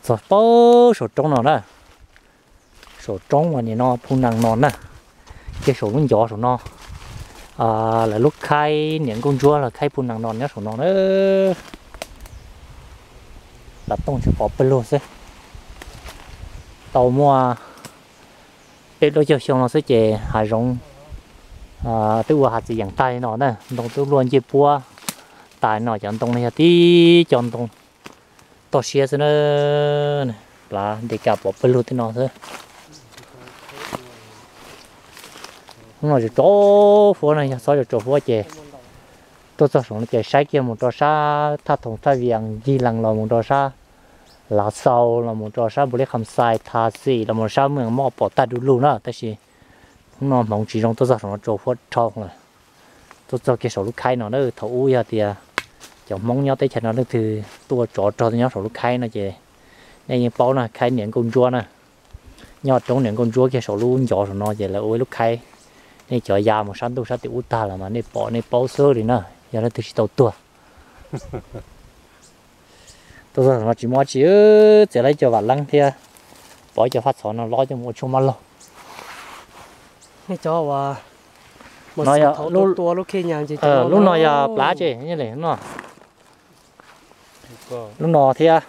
Txog paub saum roob no na, saum roob uas nim no phu nees no na, kiag saum lub ncov saum no, lawv lub khaib niam nkauj ntsuab los khaib phu nees no nyob saum no na. Plav tooj tsis pom pawg lug xwb. Tau muaj peb plaub caug xyoo no xwb ces hav zoov twb ua hav txiv yeem tag li no na, ntoo twb luaj ncej puab tas no, cov ntoo no yog tib co ntoo toj siab xwb na. Plav de kas pom pawg lug tej no xwb. Hnub no tsaus tsaus fuab no, yog txhob tsaus tsaus fuab ces tuaj txog saum no ces saib kiag mus rau sab Thaj Thoom Thaj Vias ncig lees los mus rau sab Lav Xaus los mus rau sab Npus Lib Kham Xais Thas Xim los mus sab Mws Moj pom tag du lug na, tab sis hnub no hmoov tsis zoo tuaj txog saum no tsaus fuab dhau lawm. Tuaj txog kiag saum lub khaib no na, thaum ub yog tias cov Hmoob nyob teb chaws no leej twg tuaj tsov rog tuaj nyob saum lub khaib no ces nej yeej paub na, khaib niam nkauj ntsuab na. Nyob roob niam nkauj ntsuab kiag saum lub ncov saum no ces lawv ua ib lub khaib. Nej cov ya mus sab ntuj sab tim ub tag los mas nej pom nej paub xwb li na, yog leej twg tsis tau tuag. Tuaj txog saum no tsis muaj dab tsi, txiav lawv cov vam leeb thiab pom cov faj txhov no lob coj mus ua tshuaj mab laug. Lub no yog plav tse, lub no thiab,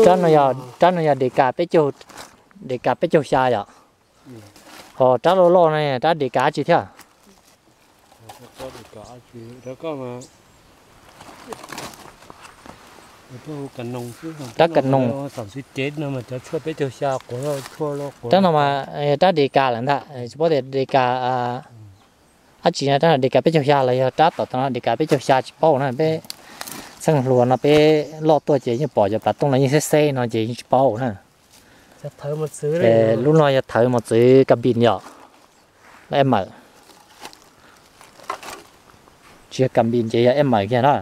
rab no yog de kas, de kas peb caug xya yom. Ho rab loj loj no rab de kas dab tsi thiab? Rab kas noog. Rab no mas rab de kas lawm ntag, tsis paub tias de kas dab tsi na, rab no de kas peb caug xya los yog rab tom no de kas peb caug xya tsis paub na. Peb txheej hluas no peb loj tuaj ces yeej pom cov plav tooj no yeej xeb xeb no ces yeej tsis paub na. Lub no yog thawv mos txwv kas npis yom, lawv mawm. Tsis yog kas npis ces yog eb mawm kiag na.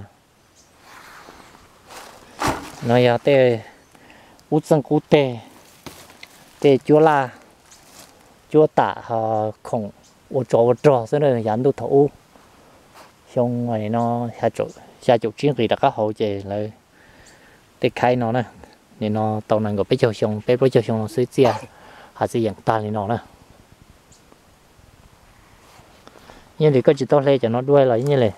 No yog tej qub txeej qub teg, tej cuab laj cuab tam ho khoom ua tsov ua rog xwb na, yav ntuj thaum ub. Xyoo no xya caum tsib nqis rov qab hauv ces lawv tej khaib no na, nim no tau nees nkaum peb caug xyoo, peb plaub caug xyoo no xwb txiaj, hav txiv yeem tag li no na. Yeej li koj tsis tau hle cov no dua los yeej li.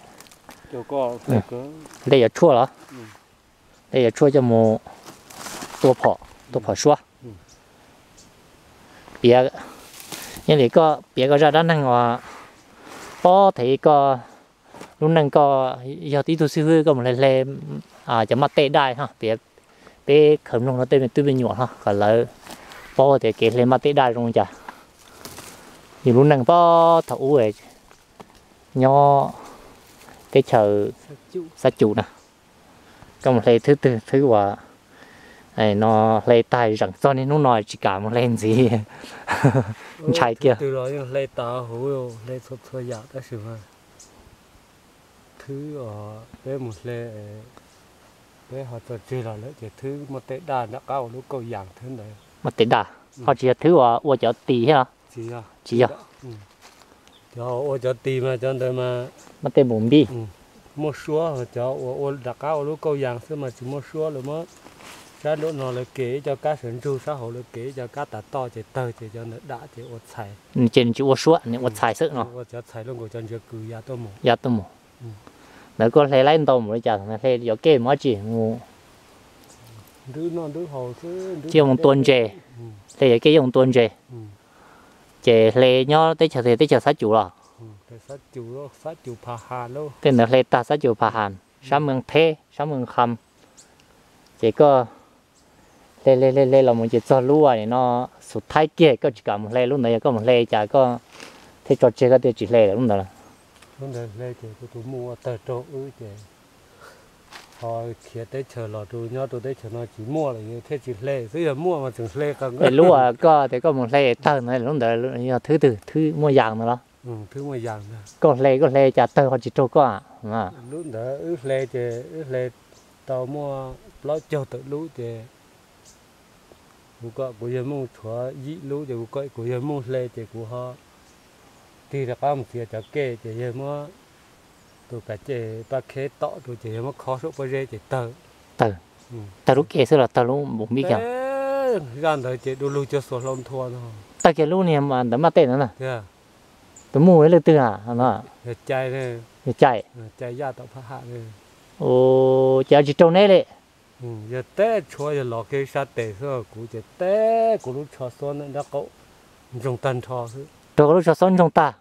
Hle yuav tshuaj los? Hle yuav tshuaj coj mus tua phom, tua phom suab. Piav, yeej li koj piav koj zaj dab neeg uas pob them koj lub neej, koj yog ib tug xib hwb koj mus hle hle cov maj tej daj no, piav peb khawv mloog rau tej me tub me nyuam no kom lawv paub tias kev hle maj tej daj zoo li cas. Yus lub neej pob thaum ub nyob teb chaws Xab Cum na, koj mus hle thwb twg thwb uas no hle tag zeem txog niaj hnub no tsis kam mus hle ntxiv. Ntshai kiag. Hle tas huv, hle txhua txhua yam tab sis mas thwb peb mus hle, peb ho tso tseg los lawm ces thwb muaj tej daj nram qab ua lub kauj yas thwb ntawd. Muaj tej daj, ho tsis yog thwb uas ua cov tis thiab los? Tsis yog. Cov ua cov tis mas cov ntawd mas muaj tej npum npij, muaj suab, cov uas ua nram qab ua lub kauj yas xwb mas tsis muaj suab. Lawv muab sab nraum no lawv kev ib co kab sawv ntsug, sab hauv lawv kev ib co kab tas toj ces tawg ces cov ntawd dam ces ua txhais. Ces nws tsis ua suab, nws ua txhais xwb no. Ua cov txhais luaj nkaus cov ntsiav kws ya tuaj mus. Ya tuaj mus. Ntawd koj hle laib ntau mus li cas, hle yuav kej mus dab tsi mus? Nrwb noj nrwb haus xwb, nrwb. Cia mus tua ntses, hle yuav kej yuav mus tua ntses. Ces hle nyob teb chaws, teb chaws Xab Cum los? Tej ntawd hle tag Xab Cum Pha Has, sab Mees Theb, sab Mees Kham. Ces koj hle hle hle hle los mus ces txog lub nim no Xus Thaib kiag, koj tsis kam mus hle lub ntawd, yog koj mus hle cas koj thiaj tso tseg, koj thiaj tsis hle lawm lub ntawd? Lub ntawd hle ces kuv tus muj ua tawg raug wb ces ho khiav teb chaws los rau nyob rau teb chaws no tsis muaj lawm thiaj tsis hle xwb, yog muaj mas tseem hle. Lub uas koj tias koj mus hle tawg ntawd, lub ntawd yog thwb twg, thwb muaj yas ntawd los? Koj hle, koj hle cas tawg ho tsis raug koj? Lub ntawd wb hle ces wb hle tau muaj plaub caug tawm lub ces kuv kom kuv yawg Mooj tshuav yim lub ces kuv kom kuv yawg Mooj hle ces kuv ho tig rov qab mus txiav cov kej ces yawg muab tus kav ces paj kheb tom rau ces yawg muab khob saum pob zeb ces tawg. Tawg. Tawg lub ke xwb los tawg lub npus npib kiag? Zaj ntawd ces du lug cuag xuas hlau nthua no. Tawg kiag lub niag ntawd maj tej ntawd na. Tus muj ib leej twg a no? Yog cai. Cai yaj tom phab ham. Ces tsis raug neb li. Yog teb tshuav yog los kiag ib sab tes xwb, kuv ces teb kuv lub tsho xuab nrab qaum ntsoog tag nrho xwb. Raug lub tsho xuab ntsoog tag.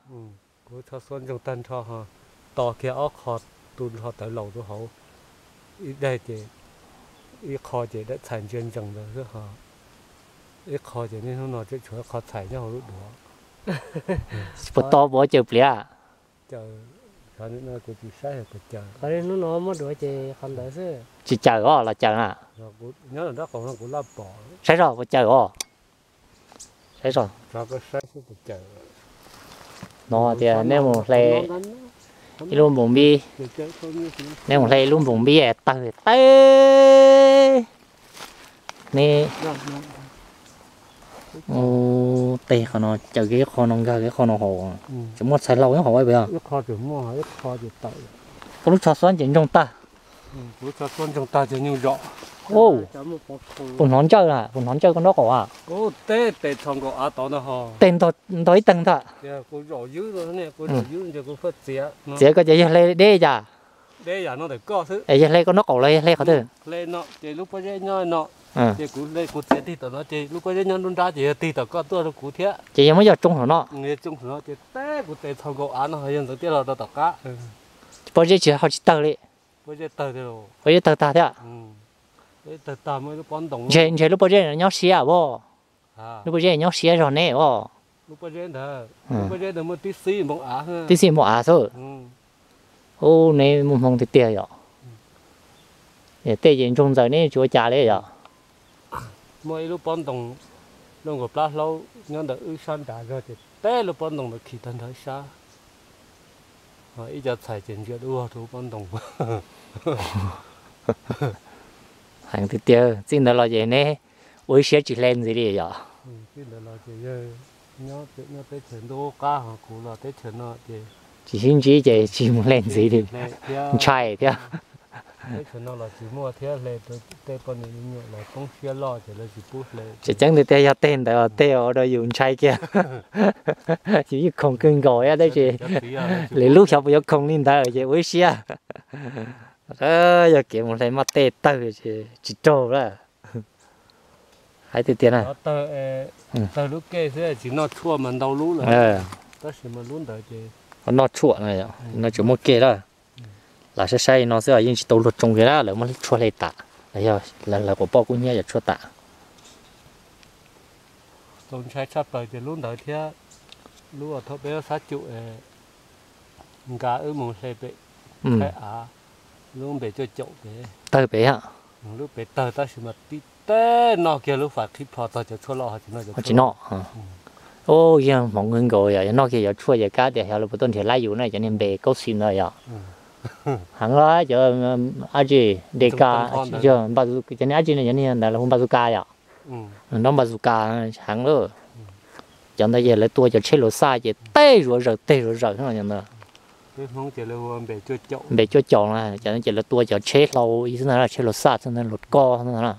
Kuv tsho xuab ntsoog tag nrho ho tos kiag ob qho tu nrho tawv laus rau hauv ib daig ces ib qho ces daim txhais ntsia ntsees ntawd xwb ho ib qho ces niaj hnub no tseem tshuav ib qho txhais nyob hauv lub duav. Puas to puas caws pliav? Caws, kuv tsis saib puas caws. Hnub no muab duav ces qhov ntawd xwb. Tsis caws os los caws na? Nyob rau nraub qaum no kuv laj pom. Saib zog puas caws os. Saib zog. No tias nej mus hle ib lub npus npib, nej mus hle ib lub npus npib tawg teb. Neb tej qhov no caws kiag ib qho no nkag kiag ib qho no hauv, tseem muaj txhais hlau nyob hauv puas yog? Koj lub tsho xuab ces ntsoog tag. Puas hnov ntsawj na, puas hnov ntsawj koj nraub qaum a? Tej ntog ib teg ntag. Txiav koj ces yog hle deb cas? Yog hle koj nraub qaum los yog hle qhov twg? Ces lub pob zeb nyob no, ces kuv hle kuv txiav tig tom no ces lub pob zeb nyob nruab nrab ces yog tig tom koj tuaj rau kuv thiab. Ces yog muab yog tsoo saum no. Kuv tes txhos nkaus av no yog ntxeev tiaj los rau tom qab. Pob zeb tsis ho tsis tawg li. Pob zeb tawg tag thiab. Ntshe lub pob zeb nyob siab as. Lub pob zeb nyob siab zog neb os. Tib xib npoo av xwb. Ub, neb muaj hmoo tiag tiag yom. Tej ces ntsoog ntxaws neb tsis ua cas li yom. Muaj ib lub pob ntoo luaj nkaus plab hlaub nyob ntawm wb sab nrad zog ces teb lub pob ntoo ntawd khi tag nrho ib sab. Ib co txhais ces ntsia dua rau lub pob ntoo. Heev tiag tiag, txij ntawd los ces neb ua ib siab tsis hle ntxiv li yom. Tsis sib ntsib ces tsis mus hle ntxiv li. Ntshai thiab. Tseem ceeb tiag tiag yog tej ntawd tej ua rau yus ntshai kiag. Yus yeej khoom kawg nkaus thiab tab sis lwm lub xyov puas yuav khoom li ntawd ces ua ib siab. Yog kev mus hle maj tej tawg ces tsis raug lawm. Hais tiag tiag na. Tawg lub kej xwb, tsis noj tshuaj mas ntau lub lawm. Tab sis mas lub ntawd ces noj tshuaj no, no tseem muaj kej lawm. Lam saib saib no xwb yeej tsis tau luag tsoo kiag na, lawv muab tshuaj hle tas, los yog lawv quas poj kub hnyiab yuav tshuaj tas. Txaus ntshai tshaj plaws ces lub ntawd thiab lub uas thaum peb lub xab cum nkag wb mus hle pem Thaib av, lub npe cuaj caum pem. Tawg pem, lub pem tawg tab sis mas tib teg noj kiag lub fais qhib plho txog cov tshuaj loj ho tsis noj. Ub, yog hmoov kawg nkaus yom, yog noj kiag cov tshuaj ces kav tias xyov lawv puas tuaj nrhiav laib yus na, cov niag npe kaub xim ntawd yom. Heev los cov ab tsi, Deka, cov niag ab tsi no, cov niag ntawd lawv hu npasuka yom. Nrab npasuka heev lawm. Cov ntawd ces lawv tua cov tsheb luas xaj ces teg zuav zaws teg zuav zaws ntawd. Npe cuaj caum no, cov no ces lawv tua cov tsheb hlau xwb ntag, tsheb luas xaj xwb ntag, luas koj xwb ntag.